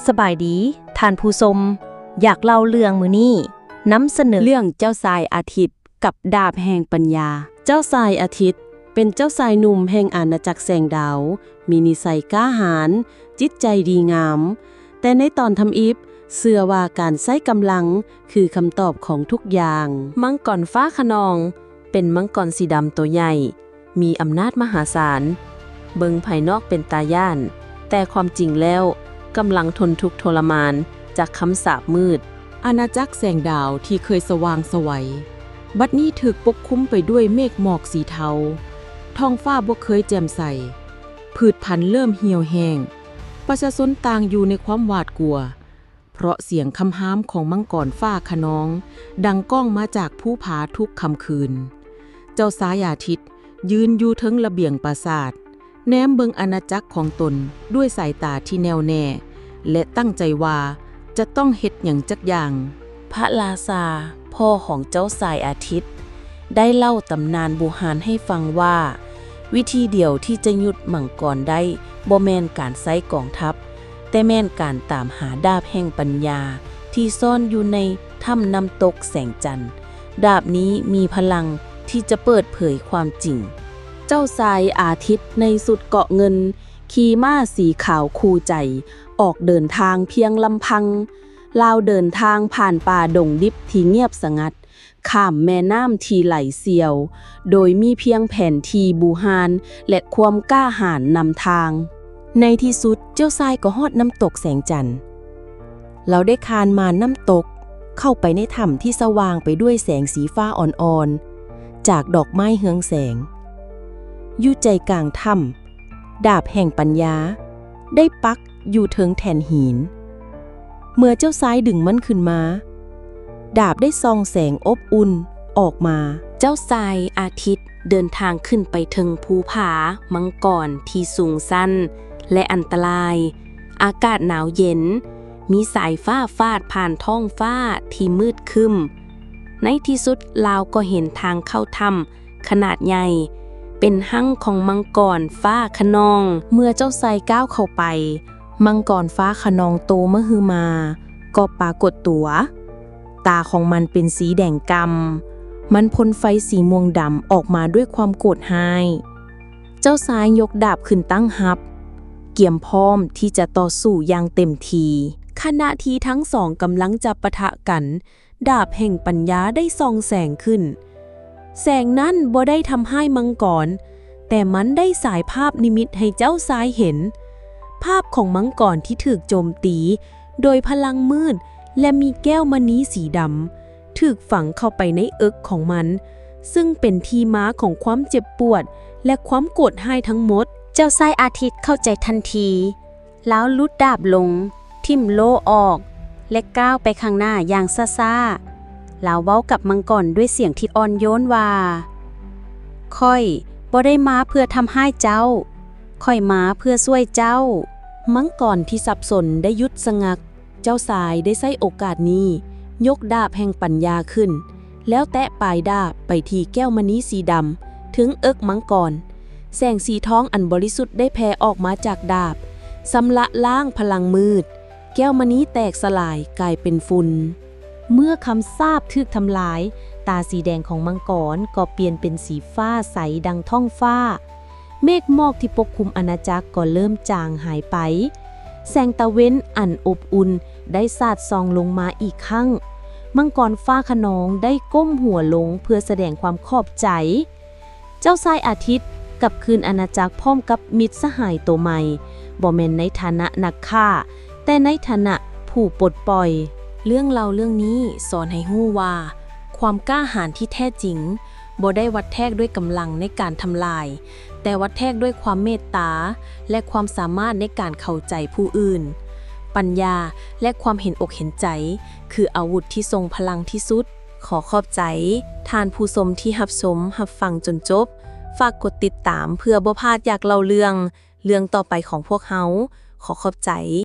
ສະບາຍດີທ່ານຜູ້ຊົມ, ຢາກເລົ່າເລື່ອງມື້ນີ້ນຳສະເໜີເລື່ອງເຈົ້າຊາຍອາທິດກັບດາບແຫ່ງປັນຍາ. ເຈົ້າຊາຍອາທິດເປັນເຈົ້າຊາຍໜຸ່ມແຫ່ງອານາຈັກແສງດາວ, ມີນິໄສກ້າຫານ, ຈິດໃຈດີງາມ, ແຕ່ໃນຕອນທຳອິດເຊື່ອວ່າການໃຊ້ກຳລັງຄືຄຳຕອບຂອງທຸກຢ່າງ. ມັງກອນຟ້າຂະນອງ ເປັນມັງກອນສີດຳໂຕໃຫຍ່ ມີອຳນາດມະຫາສານ. ເບິ່ງພາຍນອກເປັນຕາຢ້ານ, ແຕ່ຄວາມຈິງແລ້ວກຳລັງທົນທຸກທໍລະມານຈາກຄຳສາບມືດ. ອານາຈັກແສງດາວທີ່ເຄີຍສະຫວ່າງໄສວ ບັດນີ້ຖືກປົກຄຸມໄປດ້ວຍເມກໝອກສີເທົາ. ທ້ອງຟ້າບໍ່ເຄີຍແຈ່ມໃສ, ພືດພັນເລີ່ມຫ່ຽວແຫ້ງ. ປະຊາຊົນຕ່າງຢູ່ໃນຄວາມຫວາດກົວ ເພາະສຽງຄຳຮາມຂອງມັງກອນຟ້າຂະນອງດັງກ້ອງມາຈາກພູຜາທຸກຄ່ຳຄືນ. ເຈົ້າຊາຍອາທິດຢືນຢູ່ເທິງລະບຽງປາສາດ, ແນມເບິ່ງອານາຈັກຂອງຕົນດ້ວຍສາຍຕາທີ່ແນ່ວແນ່ ແລະ ຕັ້ງໃຈວ່າຈະຕ້ອງເຮັດຫຍັງຈັກຢ່າງ. ພະລາຊາ, ພໍ່ຂອງເຈົ້າຊາຍອາທິດ, ໄດ້ເລົ່າຕຳນານບູຮານໃຫ້ຟັງວ່າ ວິທີດຽວທີ່ຈະຢຸດມັງກອນໄດ້ ບໍ່ແມ່ນການໃຊ້ກອງທັບ, ແຕ່ແມ່ນການຕາມຫາດາບແຫ່ງປັນຍາທີ່ຊ່ອນຢູ່ໃນຖ້ຳນ້ຳຕົກແສງຈັນ. ດາບນີ້ມີພະລັງທີ່ຈະເປີດເຜີຍຄວາມຈິງ. ເຈົ້າຊາຍອາທິດໃນຊຸດເກາະເງິນ ຂີ່ມ້າສີຂາວຄູ່ໃຈ ອອກເດີນທາງພຽງລຳພັງ. ລາວເດີນທາງຜ່ານປ່າດົງດິບທີ່ງຽບສະຫງັດ, ຂ້າມແມ່ນ້ຳທີ່ໄຫຼສ່ຽວ ໂດຍມີພຽງແຜນທີ່ບູຮານ ແລະ ຄວາມກ້າຫານນຳທາງ. ໃນທີ່ສຸດເຈົ້າຊາຍກໍຮອດນ້ຳຕົກແສງຈັນ. ລາວໄດ້ຄານມານນ້ຳຕົກ, ເຂົ້າໄປໃນຖ້ຳທີ່ສະຫວ່າງໄປດ້ວຍແສງສີຟ້າອ່ອນໆ ຈາກດອກໄມ້ເຮືອງແສງ. ຢູ່ໃຈກາງຖ້ຳ, ດາບແຫ່ງປັນຍາໄດ້ປັກຢູ່ເທິງແທ່ນຫີນ. ເມື່ອເຈົ້າຊາຍດຶງມັນຂຶ້ນມາ, ດາບໄດ້ສ່ອງແສງອົບອຸ່ນອອກມາ. ເຈົ້າຊາຍອາທິດເດີນທາງຂຶ້ນໄປເທິງພູຜາມັງກອນທີ່ສູງຊັນ ແລະ ອັນຕະລາຍ. ອາກາດໜາວເຢັນ, ມີສາຍຟ້າຟາດຜ່ານທ້ອງຟ້າທີ່ມືດຄຶ້ມ. ໃນທີ່ສຸດລາວກໍເຫັນທາງເຂົ້າຖ້ຳ ຂະໜາດໃຫຍ່ ເປັນຮັງຂອງມັງກອນຟ້າຂະນອງ. ເມື່ອເຈົ້າຊາຍກ້າວເຂົ້າໄປ, ມັງກອນຟ້າຂະນອງໂຕມະຫຶມາກໍປາກົດຕົວ. ຕາຂອງມັນເປັນສີແດງກ່ຳ, ມັນພົ່ນໄຟສີມ່ວງດຳອອກມາດ້ວຍຄວາມໂກດຮ້າຍ. ເຈົ້າຊາຍຍົກດາບຂຶ້ນຕັ້ງຮັບ, ກຽມພ້ອມທີ່ຈະຕໍ່ສູ້ຢ່າງເຕັມທີ່. ຂະນະທີ່ທັງສອງກຳລັງຈະປະທະກັນ, ດາບແຫ່ງປັນຍາໄດ້ສ່ອງແສງຂຶ້ນ. ແສງນັ້ນບໍ່ໄດ້ທຳຮ້າຍມັງກອນ, ແຕ່ມັນໄດ້ສາຍພາບນິມິດໃຫ້ເຈົ້າຊາຍເຫັນ. ພາບຂອງມັງກອນທີ່ຖືກໂຈມຕີໂດຍພະລັງມືດ ແລະ ມີແກ້ວມະນີສີດຳຖືກຝັງເຂົ້າໄປໃນເອິກຂອງມັນ, ຊຶ່ງເປັນທີ່ມາຂອງຄວາມເຈັບປວດ ແລະ ຄວາມໂກດຮ້າຍທັງໝົດ. ເຈົ້າຊາຍອາທິດເຂົ້າໃຈທັນທີ. ລາວຫຼຸດດາບລົງ, ຖິ້ມໂລ່ອອກ ແລະ ກ້າວໄປຂ້າງໜ້າຢ່າງຊ້າໆ. ລາວເວົ້າກັບມັງກອນດ້ວຍສຽງທີ່ອ່ອນໂຍນວ່າ, ຂ້ອຍບໍ່ໄດ້ມາເພື່ອທຳຮ້າຍເຈົ້າ, ຂ້ອຍມາເພື່ອຊ່ວຍເຈົ້າ. ມັງກອນທີ່ສັບສົນໄດ້ຢຸດສະງັກ. ເຈົ້າຊາຍໄດ້ໃຊ້ໂອກາດນີ້ ຍົກດາບແຫ່ງປັນຍາຂຶ້ນ ແລ້ວແຕະປາຍດາບໄປທີ່ແກ້ວມະນີສີດຳເທິງເອິກມັງກອນ. ແສງສີທອງອັນບໍລິສຸດໄດ້ແຜ່ອອກມາຈາກດາບ, ຊຳລະລ້າງພະລັງມືດ. ແກ້ວມະນີແຕກສະຫຼາຍກາຍເປັນຝຸ່ນ. ເມື່ອຄຳສາບຖືກທຳລາຍ, ຕາສີແດງຂອງມັງກອນກໍປ່ຽນເປັນສີຟ້າໃສດັ່ງທ້ອງຟ້າ. ເມກໝອກທີ່ປົກຄຸມອານາຈັກກໍເລີ່ມຈາງຫາຍໄປ. ແສງຕາເວັນອັນອົບອຸ່ນໄດ້ສາດສ່ອງລົງມາອີກຄັ້ງ. ມັງກອນຟ້າຂະນອງໄດ້ກົ້ມຫົວລົງເພື່ອສະແດງຄວາມຂອບໃຈ. ເຈົ້າຊາຍອາທິດກັບຄືນອານາຈັກພ້ອມກັບມິດສະຫາຍໂຕໃໝ່, ບໍ່ແມ່ນໃນຖານະນັກຂ້າ, ແຕ່ໃນຖານະຜູ້ປົດປ່ອຍ. ເລື່ອງເລົ່າເລື່ອງນີ້ສອນໃຫ້ຮູ້ວ່າ ຄວາມກ້າຫານທີ່ແທ້ຈິງບໍ່ໄດ້ວັດແທກດ້ວຍກຳລັງໃນການທຳລາຍ, ແຕ່ວັດແທກດ້ວຍຄວາມເມດຕາ ແລະ ຄວາມສາມາດໃນການເຂົ້າໃຈຜູ້ອື່ນ. ປັນຍາ ແລະ ຄວາມເຫັນອົກເຫັນໃຈ ຄືອາວຸດທີ່ຊົງພະລັງທີ່ສຸດ. ຂໍຂອບໃຈທ່ານຜູ້ຊົມທີ່ຮັບຊົມຮັບຟັງຈົນຈົບ. ຝາກກົດຕິດຕາມເພື່ອບໍ່ພາດຢາກເລົ່າເລື່ອງ, ເລື່ອງຕໍ່ໄປຂອງພວກເຮົາ. ຂໍຂອບໃຈ.